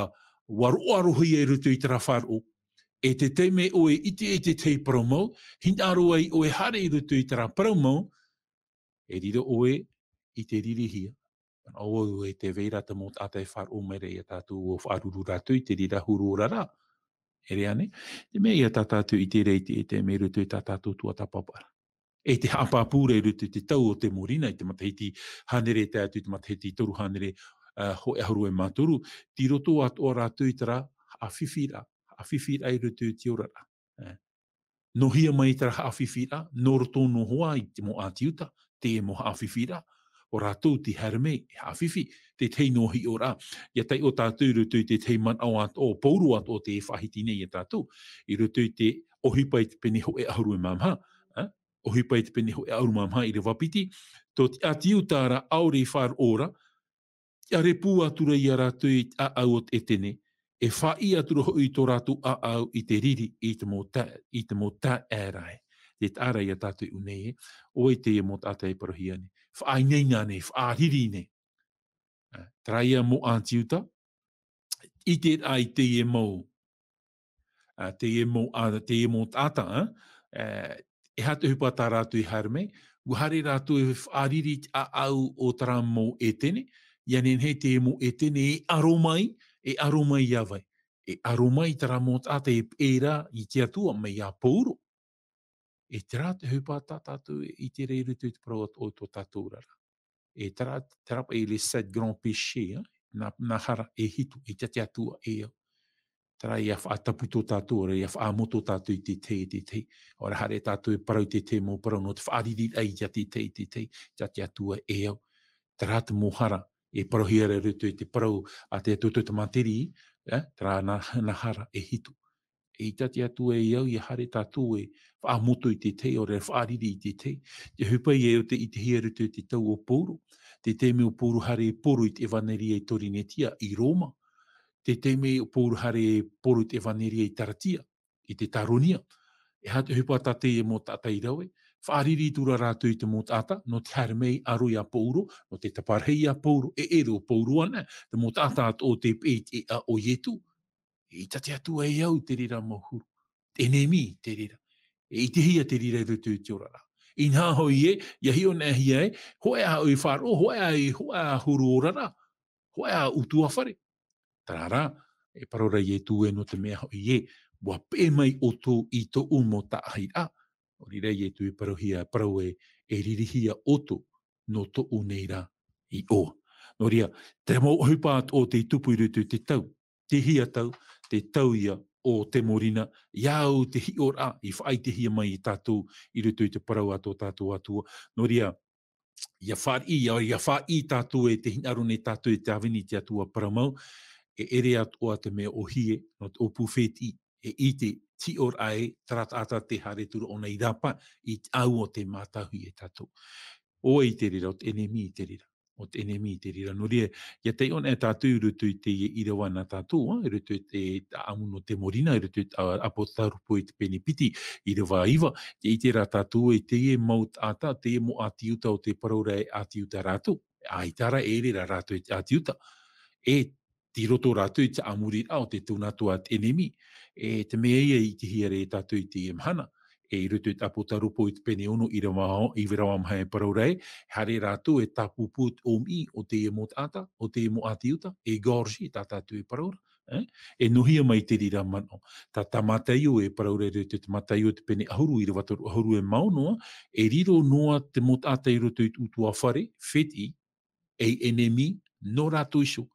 ʻua roaroahia i roto i terā faʻaroʻo. E te taime ʻoe i ʻite i te tahi parau mau, hinaʻaro ai ʻoe haere i roto i terā parau mau, e riro ʻoe i te ririhia. Nā ʻō au e te vai ra te mau taʻata e faʻaroʻo mai ra ia tātou ʻua faʻaruru rātou i te reira huru ora ra. E ʻere ānei? Te mea ia tā tātou i te reira i te, i te mea i roto i tā tātou tuatāpaparaʻa. E te haʻapāpū ra i roto i te tau o te Mōrina, i te matahiti hānere tae atu i te matahiti toru hānere, ā, hōʻē ʻahuru e mā toru, tei roto atoʻa rātou i terā haʻafifi ra, haʻafifi ra i roto i te ora ra. Ā. Nō hea mai terā haʻafifi ra, nō roto noa hoʻi i te mau ʻĀti Iuta, te mau haʻafifi ra, ʻo rātou tei haere mai e haʻafifi, te tahi noa hiʻoraʻa. ʻIa taiʻo tātou i roto i te tahi manaʻo atoʻa, ʻo Pauro atoʻa tē faʻahiti nei ia tātou, i roto i te ʻohipa i te pene hōʻē ʻahuru e mā maha, ā? ʻOhipa i te pene hōʻē ʻahuru mā maha ʻīrava piti, tō te ʻĀti Iuta ra ʻaore i faʻaroʻo ra, ʻia rēpū atu ra ia rātou i te ʻāʻau o te Etene, e faʻaʻī atu ra hoʻi tō rātou ʻāʻau i te riri i te mau ta-, i te mau taeaʻe ra ē. Tē taʻa ra ia tātou i ʻō nei ē, ʻoia teie mau taʻata e parauhia nei. Faʻainaina nei, faʻariri nei. Ā, terā ia mau ʻĀti Iuta, i ʻite ra i teie mau, ā, teie mau, ā, teie mau taʻata, ā, ā, e aha te ʻohipa tā rātou i haere mai, ʻua haere rātou e faʻariri i te ʻāʻau o terā mau Etene, ʻia nehenehe teie mau Etene e ʻaro mai, e ʻaro mai ia vai. E ʻaro mai terā mau taʻata e peʻe ra i te Atua mai iā Pauro. E terā te ʻohipa tā tātou e ʻite ra i roto i te parau atoʻa o tō tātou ora ra. E terā, terā paʻi le sept grand péché, ā? Nā, nā hara e hitu, ʻeita te Atua e au. Terā ʻia faʻatapu tō tātou ora, ʻia faʻamoto tātou i te tahi, te tahi. ʻAore haere tātou e parau i te tahi mau parau nō te faʻariri ai i te tahi, te tahi, ʻeita te Atua e au. Terā te mau hara, e parauhia ra i roto i te parau a te Atua tō te materi, ā? Terā nā, nā hara e hitu. ʻEita te Atua e au, ʻia haere tātou e faʻamoto i te tahi, ʻaore faʻariri i te tahi. Te ʻohipa ia ē o tē ʻitehia i roto i te tau o Pauro. Te taime ʻo Pauro haere e poro i te ʻevaneria i Korinetia, i Roma. Te taime ʻo Pauro haere e poro i te ʻevaneria i Taratia, i te Taronia. E aha te ʻohipa tā teie mau taʻata i rave? Faʻariri atu ra rātou i te mau taʻata, nō te haere mai ʻaro iā Pauro, nō te taparahi iā Pauro, e ʻere ʻo Pauro anaʻe, te mau taʻata atoʻa tē peʻe i te ʻēʻa o Ietu. ʻEita te Atua e au i te reira mau huru. Te ʻenemi i te reira. E ʻitehia te reira i roto i te oraraʻa. Inaha hoʻi ē, ʻia hiʻo anaʻe hia ē, hōʻē ā ʻoe i faʻaroʻo, hōʻē ā, hōʻē ā huru oraraʻa, hōʻē ā ʻutuāfare. Terā rā, e parau ra Ietu ē nō te mea hoʻi ē, ʻua peʻe mai ʻoutou i tōʻu mau taʻahiraʻa. Nō reira Ietu e parauhia, parau ē, e ririhia ʻoutou nō tōʻu nei rā iʻoa. Nō reira, te mau ʻohipa atoʻa tei tupu i roto i te tau, te hia tau, te tau ia o te Mōrina, ʻia au te hiʻoraʻa i faʻaʻitehia mai ia tātou i roto i te parau a tō tātou Atua. Nō reira, ʻia fāriʻi, ʻia, ʻia fāriʻi tātou e te hinaʻaro nei tātou e tāvini i te Atua parau mau, e ʻere atoʻa te mea ʻōhie, nō te ʻōpū fētiʻi, e ʻite, te hiʻoraʻa ē, terā taʻata tē haere atu ra ʻōna i rāpae, i te ʻāua o tē mātauhia e tātou. ʻO vai te reira, ʻo te ʻenemi te reira. ʻO te ʻenemi te reira. Nō reira, ʻia taiʻo anaʻe tātou i roto i teie ʻīrava nā tātou, ā, i roto i te, te ʻāʻamu nō te Mōrina, i roto i te, ā, ʻApotarupo i te pene piti, ʻīrava iva, tē ʻite ra tātou ē teie mau taʻata, teie mau ʻĀti Iuta ʻo tē parau ra e ʻĀti Iuta rātou. ʻAita rā, e ʻere rā rātou e te ʻĀti Iuta. E tei roto rātou i te ʻāmuriraʻa o te tūnatu a te ʻenemi. E te mea ia i ʻitehia ra e tātou i teie mahana. E i roto i te ʻApotarupo i te pene ono, ʻīrava, ʻīrava maha e parau ra ē, haere rātou e tāpūpū te ʻōmiʻi o teie mau taʻata, o teie mau ʻĀti Iuta, égorger tā tātou e parau ra, ē? E nō hea mai te reira manaʻo? Tā, tā Mataio e parau ra i roto i te Mataio te pene ʻahuru, ʻīrava toru ʻahuru e mā ono, e riro noa te mau taʻata i roto i te ʻutuāfare, fētiʻi, ei ʻenemi, nō rātou iho.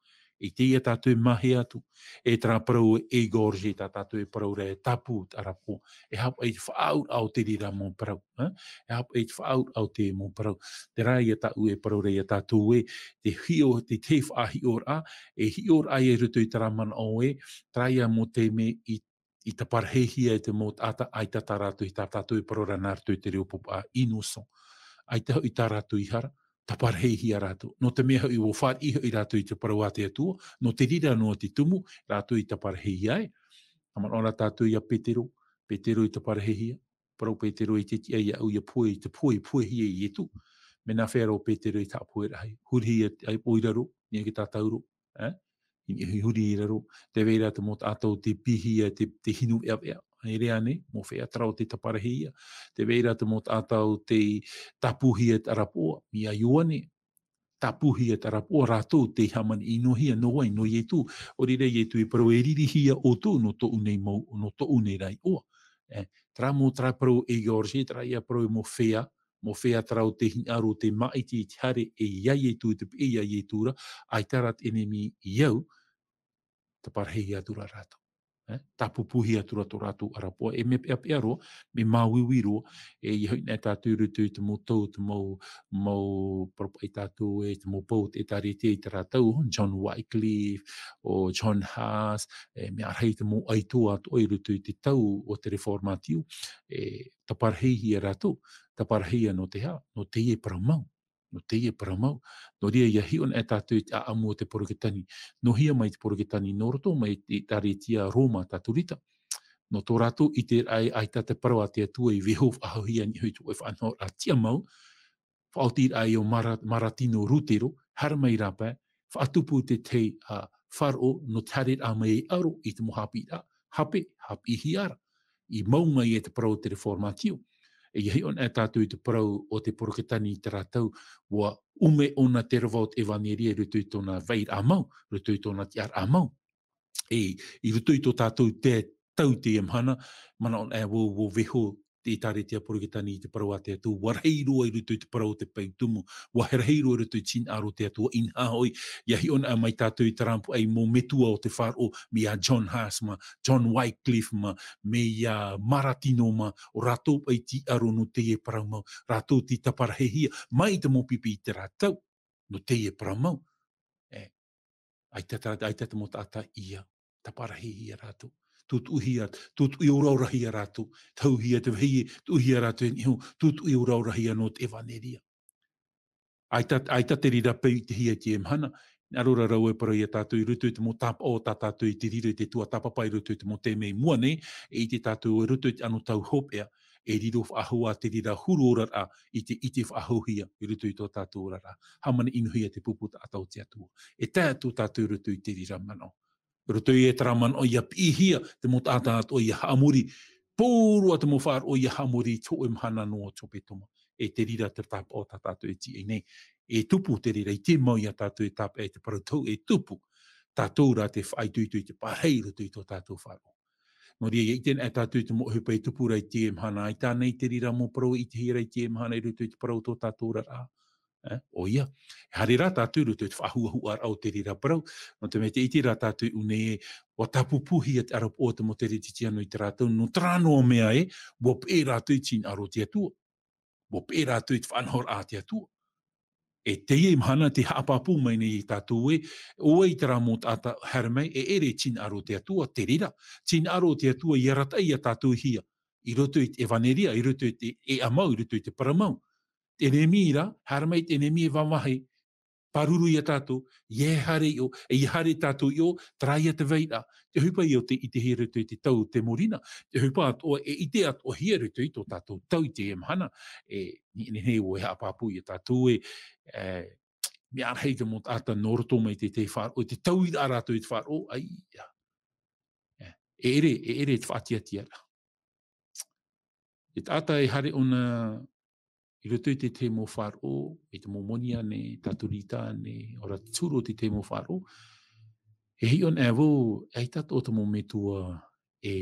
I teie tātou e mahea atu, e terā parau e égorger, tā tātou e parau ra e tāpū te ʻarapoʻa. E aha paʻi te faʻaauraʻa o te reira mau parau, ē? E aha paʻi te faʻaauraʻa o te mau parau? Terā ia tāʻu e parau ra ia tātou ē, te hiʻo, te tahi faʻahiʻoraʻa, e hiʻoraʻa ia i roto i terā manaʻo ē, terā ia mau taime i i taparahihia e te mau taʻata, ʻaita tā rātou, tā tātou e parau ra nā roto i te reo pāpū, innocent. ʻAita hoʻi tā rātou i hara, taparahihia rātou. Nō te mea hoʻi, ʻua fāriʻi hoʻi rātou i te parau a te Atua, nō te reira noa te tumu, rātou i taparahihia ai. Haʻamanaʻo ra tātou ia Petero, Petero i taparahihia, parau Petero i te tiʻa iāʻu ʻia pohe, i te pohe, pohehia e Ietu. Mea nāfea rā ʻo Petero i te haʻapohe rahi? Hurihia ai ʻoe i raro, nā ʻoe i tātauro, ē? i niʻa i huri i raro, tē vai ra te mau taʻata o tē pīhia te, te hinu veʻaveʻa, e rā nei, mau feiā terā o tē taparahi ia, tē vai ra te mau taʻata o tē tāpūhia te ʻarapoʻa, ia Ioane, tāpūhia te ʻarapoʻa rātou tei hāmani-ʻinohia, nō vai, nō Ietu, ʻo reira Ietu e parau e ririhia ʻoutou nō tōʻu nei mau, nō tōʻu nei ra iʻoa. E, terā mau terā parau e George, terā ia parau e mau feiā, mau feiā terā o tē hinaʻaro, tē māʻiti i te haere, e ia Ietu, te piʻi ia Ietu ra, ʻaita rā te ʻenemi i au, taparahi atu ra rātou. E, tāpūpūhia atu ra tō rātou ʻarapoʻa, e mea peʻapeʻa roa, mea māuiui roa, e ia hoʻi nei tātou i roto i te mau tau, te mau, mau parau paʻi tātou e, te mau pou o te ʻĒtārētia i terā tau, John Wycliffe, ʻo John Huss, e mea rahi te mau ʻaito atoʻa i roto i te tau o te Reformatio, e taparahihia rātou, taparahia nō te hā, nō teie parau mau. Nō teie parau mau. Nō reira, ia hiʻo ana tātou i te ʻāʻamu o te Poroketani. Nō hea mai te Poroketani? Nō roto mai i te ʻĒtārētia Roma Katorika. Nō tō rātou ʻiteraʻa ē ʻaita te parau a te Atua i vaiiho faʻahouhia i niʻa i te hōʻē faʻanahoraʻa tiʻamau, faʻaotiraʻa ʻo Mara-, Maratino Rutero, haere mai rāpae, faʻatupu te tahi, ā, faʻaroʻo nō te haereraʻa mai e aro i te mau haʻapiʻiraʻa, hape, haʻapiʻihia ra. I mau mai e te parau o te Reformatio. E ia hiʻo ana tātou i te parau o te Poroketani i terā tau, ʻua ʻume ʻōna te rava o te ʻevaneria i roto i tōna vairaʻa mau, roto i tōna tiʻaraʻa mau. E, i roto i tō tātou te tau i teie mahana, manaʻo anaʻe vau, ʻua vaiiho te ʻĒtārētia Poroketani i te parau a te Atua, ʻua rahi roa i roto i te parau o te peu tumu, ʻua rahi roa i roto i te hinaʻaro o te Atua, inaha hoʻi, ia hiʻo anaʻe mai tātou i terā paʻi mau metua o te faʻaroʻo, mai ia John Huss mā, John Wycliffe mā, mai ia Maratino mā, ʻo rātou paʻi tei aro nō teie parau mau, rātou tei taparahihia, mai te mau pipi i terā tau, nō teie parau mau. E, ʻaita te, ʻaita te mau taʻata ia, taparahihia rātou. Tūtuʻuhia, tūtuʻu oraorahia rātou. Tahuhia te vāhi, tuʻuhia rātou e niʻa iho, tūtuʻu oraorahia nō te ʻevaneria. ʻAita, ʻaita te reira peu i ʻitehia i teie mahana. Nā reira rau e parau ia tātou i roto i te mau tāpaʻo tā tātou i te reira i te tuatāpapa i roto i te mau taime i mua nei, e ʻite tātou i roto i te anotau hopeʻa, e riro faʻahou ā te reira huru oraraʻa i te, i te faʻahouhia i roto i tō tātou oraraʻa. Hāmani-ʻinohia te pupu taʻata o te Atua. E tae atu tātou i roto i te reira manaʻo. I roto i terā manaʻo ia piʻihia te mau taʻata atoʻa ia haʻamori, pōroa te mau faʻaroʻo ia haʻamori i te hōʻē mahana noa o te hepetoma. E te reira te tāpaʻo tā tātou e tīaʻi nei. E tupu te reira, ʻite mau ia tātou e tāpeʻa i te parau tau, e tupu. Tātou rā te faʻaitoito i te pārahi i roto i tō tātou faʻaroʻo. Nō reira, ia ʻite anaʻe tātou i te mau ʻohipa e tupu ra i teie mahana, ʻaita ānei te reira mau parau e ʻitehia ra i teie mahana i roto i te parau o tō tātou oraraʻa? E, ʻoia. E haere rā tātou i roto i te faʻahuahuaraʻa o te reira parau. Nō te mea tē ʻite ra tātou i ʻō nei ē, ʻua tāpūpūhia te ʻarapoʻa o te mau Kerisetiano i terā tau, nō terā noa mea ē, ʻua peʻe rātou i te hinaʻaro o te Atua. ʻUa peʻe rātou i te faʻanahoraʻa a te Atua. E teie mahana tē haʻapāpū mai nei ia tātou ē, ʻo vai terā mau taʻata haere mai, e ʻere i te hinaʻaro o te Atua, te reira. Te hinaʻaro o te Atua i arataʻi ia tātou i hea? I roto i te ʻevaneria, i roto i te ʻēʻa mau, i roto i te parau mau. Te ʻenemi rā, haere mai te ʻenemi e vāvāhi, pāruru ia tātou, ʻeiaha e haere i ʻō, e ʻeiaha e haere tātou i ʻō, terā ia te vairaʻa. Te ʻohipa ia o tē ʻitehia i roto i te tau o te morina, te ʻohipa atoʻa e ʻite atoʻahia i roto i tō tātou tau i teie mahana, e, nehenehe ʻoe e haʻapāpū ia tātou ē, e, mea rahi te mau taʻata nō roto mai te, te faʻaroʻo, te tauiraʻa rātou i te faʻaroʻo, ʻaita. E, e ʻere, e ʻere te faʻatiʻatiʻaraʻa. Te taʻata e haere ʻōna i roto i te tahi mau faʻaroʻo, i te mau moni ānei, Katorika ānei, ʻaore rā te tūru o te tahi mau faʻaroʻo, e hiʻo anaʻe vau, ʻaita atoʻa te mau metua e,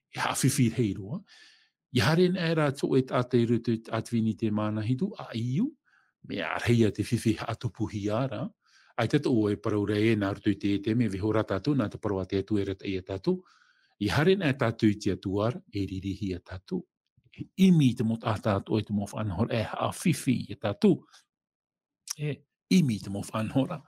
e haʻafifi rahi roa. ʻIa haere anaʻe rā te hōʻē taʻata i roto i te ʻAtevenite Mānahitu, ʻa ʻeiu, mea rahi ia te fifi haʻatupuhia ra. ʻAita atoʻa e parau ra ē, nā roto i te, te mea vaiiho rā tātou, nā te parau a te Atua e arataʻi ia tātou. ʻIa haere anaʻe tātou i te Atua ra, e ririhia tātou. E ʻimi te mau taʻata atoʻa i te mau faʻanahoraʻa e haʻafifi ia tātou. E ʻimi te mau faʻanahoraʻa.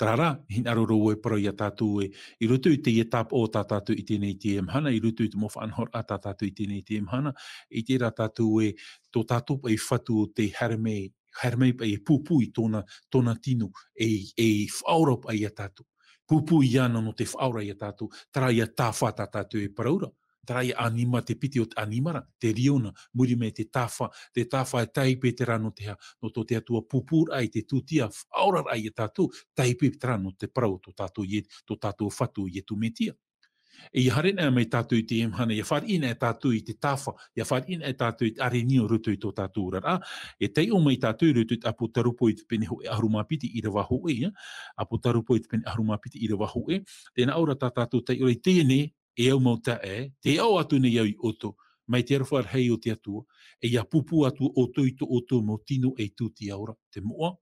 Terā rā, hinaʻaro ra vau e parau ia tātou ē, i roto i teie tāpaʻo tā tātou i ʻite nei i teie mahana, i roto i te mau faʻanahoraʻa tā tātou i ʻite nei i teie mahana, ʻite rā tātou ē, tō tātou paʻi Fatu ʻo tē haere mai, haere mai paʻi e pūpū i tōna, tōna tino, e, e faʻaora paʻi ia tātou. Pūpū iāna nō te faʻaora ia tātou, terā ia tāfa tā tātou e parau ra. Terā ia ʻanima, te piti o te ʻanima ra, te liona, muri mai te tāfa, te tāfa e tāipe terā nō te aha, nō tō te Atua pūpūraʻa i te tūtia, faʻaoraraʻa ia tātou, tāipe terā nō te parau o tō tātou Ie-, tō tātou Fatu Ietu Metia. E ʻia haere anaʻe mai tātou i teie mahana, ʻia fāriʻi anaʻe tātou i te tāfa, ʻia fāriʻi anaʻe tātou i te ʻārenio i roto i tō tātou oraraʻa, e taiʻo mai tātou i roto i te ʻApotarupo i te pene hōʻē ʻahuru mā piti ʻīrava hōʻē, ia. ʻApotarupo i te pene ʻahuru mā piti ʻīrava hōʻē, tē nā ʻō ra tā tātou taiʻo ra i teie nei, e au mau taeaʻe, tē aʻo atu nei au ia ʻoutou, mai te aroha rahi o te Atua, e ʻia pūpū atu ʻoutou i tō ʻoutou mau tino ei tūtia ora, te moʻa,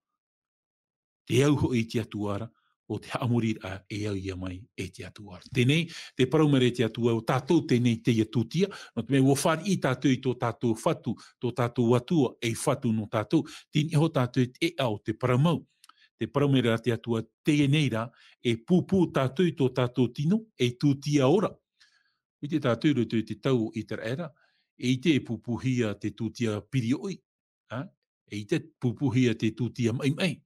tē au hoʻi i te Atua ra, ʻo te haʻamoriraʻa e au ia mai e te Atua ra. Teie, te parau mai ra e te Atua, ʻo tātou teie teie tūtia, nō te mea ʻua fāriʻi tātou i tō tātou Fatu, tō tātou Atua, ei Fatu nō tātou, tei niʻa iho tātou i te ʻēʻa o te parau mau. Te parau mai ra te Atua, teie rā, e pūpū tātou i tō tātou tino, ei tūtia ora. ʻIte tātou i roto i te tau o ʻĪteraʻera, e ʻite e pūpūhia te tūtia piriōʻi, ā? E ʻite pūpūhia te tūtia maʻimaʻi.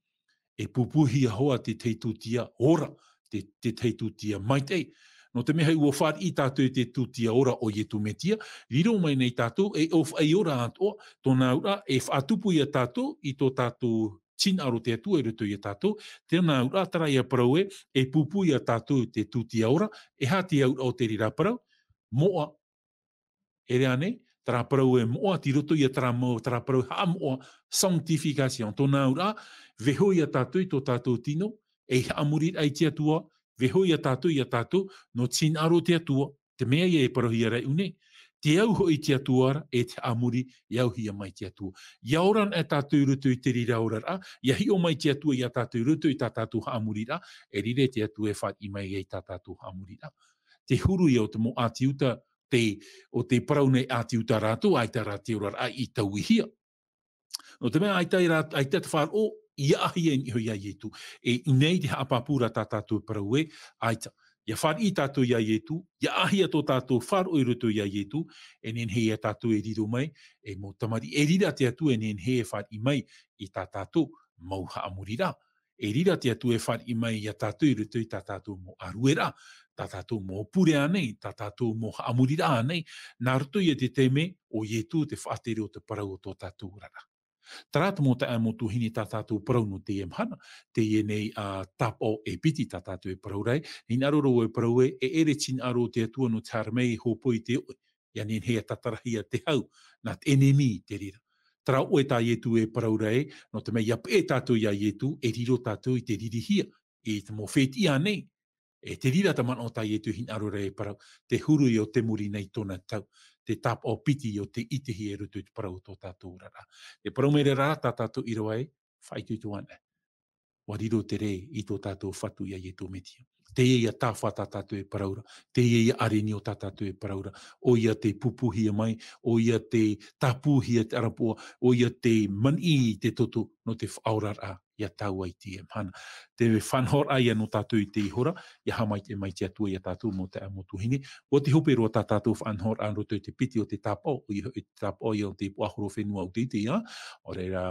E pūpūhia hoʻi te tahi tūtia ora, te, te tahi tūtia maitaʻi. Nō te mea ʻua fāriʻi tātou i te tūtia ora o Ietu Metia, riro mai nei tātou, e ʻōfaʻi ora atoʻa, tōna auraʻa, e faʻatupu ia tātou, i tō tātou tinaʻaro te Atua i roto ia tātou, tōna auraʻa terā ia parau ē, e pūpū ia tātou te tūtia ora, e aha te auraʻa o te reira parau, moʻa, ʻere ānei, terā parau e moʻa, tei roto ia terā mau, terā parau haʻamoʻa, sanctification, tōna auraʻa, vaiiho ia tātou i tō tātou tino, ei haʻamoriraʻa i te Atua, vaiiho ia tātou, ia tātou, nō tinaʻaro te Atua, te mea ia e parauhia ra i ʻō nei. Tē au hoʻi i te Atua ra, e te haʻamori, e auhia mai te Atua. ʻIa ora anaʻe tātou i roto i te reira oraraʻa, ʻia hiʻo mai te Atua ia tātou i roto i tā tātou haʻamoriraʻa, e riro te Atua e fāriʻi mai ai tā tātou haʻamoriraʻa. Te huru ia o te mau ʻāti Iuta, te, ʻo tē parau nei ʻāti Iuta rātou, ʻaita rā te oraraʻa i tauihia. Nō te mea ʻaita rā, ʻaita te faʻaroʻo, ʻia ʻāhia i niʻa iho ia Ietu. E ʻō nei te haʻapāpū ra tā tātou parau ē, ʻaita. ʻIa fāriʻi tātou ia Ietu, ʻia ʻāhia tō tātou faʻaroʻo i roto ia Ietu, e nehenehe ia tātou e riro mai, ei mau tamariʻi, e riro te Atua, e nehenehe e fāriʻi mai i tā tātou mau haʻamoriraʻa. E riro te Atua e fāriʻi mai ia tātou i roto i tā tātou mau ʻārueraʻa, tā tātou mau pure ānei, tā tātou mau haʻamoriraʻa ānei, nā roto ia i te taime o Ietu te faʻatere o te parau o tō tātou oraraʻa. Terā te mau taeaʻe, mau tuahine, tā tātou parau nō teie mahana, teie nei, ā, tāpaʻo e piti tā tātou e parau ra ē, hinaʻaro ra vau e parau ē, e ʻere tinaʻaro te Atua nō te haere mai e hōpoi i te oʻe, ʻia nehenehe e tatarahia te hau, nā te ʻenemi i te reira. Terā ʻoe tā Ietu e parau ra ē, nō te mea ʻia peʻe tātou ia Ietu, e riro tātou i te ririhia, i te mau fētiʻi ānei, e te reira te manaʻo tā Ietu hinaʻaro ra e parau, te huru ia o te muri nei tōna tau, te tāpaʻo piti ia o te ʻitehia i roto i te parau o tō tātou oraraʻa. Te parau mai ra rā, tā tātou ʻīrava ē, faʻaitoito anaʻe. ʻUa riro te rē i tō tātou Fatu ia Ietu Metia. Teie ia tāfa tā tātou e parau ra, teie ia ʻārenio tā tātou e parau ra, ʻoia tē pūpūhia mai, ʻoia tē tāpūhia te ʻarapoʻa, ʻoia tē maniʻi i te toto nō te faʻaoraraʻa ia tāua i teie mahana. Te faʻanahoraʻa ia nō tātou i teie hora, ʻia haʻamaitaʻi mai te Atua ia tātou mau taeaʻe mau tuahine. ʻUa ʻite hope roa tā tātou faʻanahoraʻa nā roto i te piti o te tāpaʻo, ʻoia hoʻi te tāpaʻo ia o te puaʻahorofenua ʻūteʻute, ā, ʻaore ra,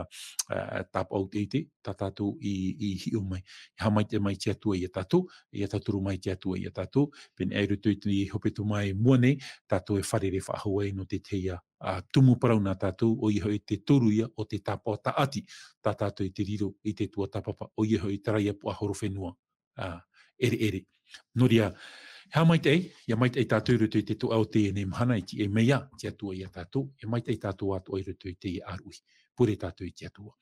ā, tāpaʻo ʻūteʻute, tā tātou i, i hiʻo mai. ʻIa haʻamaitaʻi mai te Atua ia tātou, ʻia tauturu mai te Atua ia tātou, pēneiaʻe i roto i te hepetoma i mua nei, tātou e fārerei faʻahou ai nō te tahi, ā, ā, tumu parau nā tātou, ʻoia hoʻi te toru ia o te tāpaʻo tāʻati, tā tātou i te riro i te tuatāpapa, ʻoia hoʻi terā ia puaʻahorofenua, ā, ʻereʻere. Nō reira, haʻamaitaʻi, ʻia maitaʻi tātou i roto i te toʻa o teie nei mahana i tiʻa mai ā te Atua ia tātou, ʻia maitaʻi tātou atoʻa i roto i teie ʻāruʻi. Pure tātou i te Atua.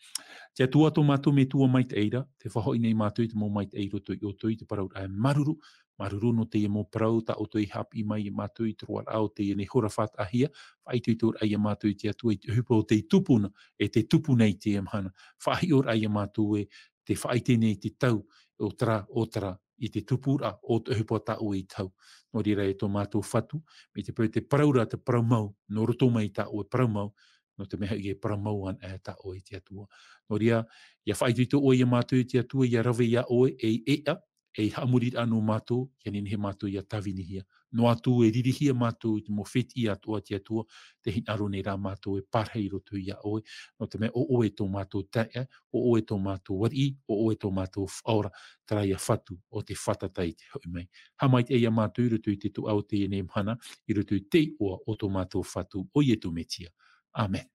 Te Atua tō mātou Metua maitaʻi ra, tē faʻahoʻi nei mātou i te mau maitaʻi i roto ia ʻoutou i te parau ra e māuruuru, māuruuru nō teie mau parau tā ʻoutou i haʻapiʻi mai ia mātou i te roaraʻa o teie nei hora faʻataʻahia, faʻaitoitoraʻa ia mātou i te Atua i te ʻohipa o tei tupuna, e tē tupu nei i teie mahana. Faʻahiʻoraʻa ia mātou ē, tē faʻaʻite nei te tau, ʻo terā, ʻo terā, i te tupuraʻa o te ʻohipa tā ʻoe i te hau. Nō reira e tō mātou Fatu, mai te peu te parau ra, te parau mau, nō roto mai tā ʻoe parau mau, nō te mea hoʻi e parau mau anaʻe tā ʻoe i te Atua. Nō reira, ʻia faʻaitoito ʻoe ia mātou i te Atua, ʻia rave ia ʻoe, ei ʻēʻa, ei haʻamoriraʻa nō mātou, ʻia nehenehe mātou ʻia tāvinihia, Noa atu e ririhia mātou i te mau fētiʻi atoʻa a te Atua, tē hinaʻaro nei rā mātou e parahi i roto iā ʻoe, nō te mea ʻo ʻoe tō mātou taeaʻe, ʻo ʻoe tō mātou ariʻi, ʻo ʻoe tō mātou faʻaora, terā ia fatu ʻo tē fātata i te hoʻi mai. Haʻamaitaʻi ia mātou i roto i te tuʻa o teie nei mahana, i roto i te iʻoa o tō mātou Fatu, ʻo Ietu Mesia. Amen.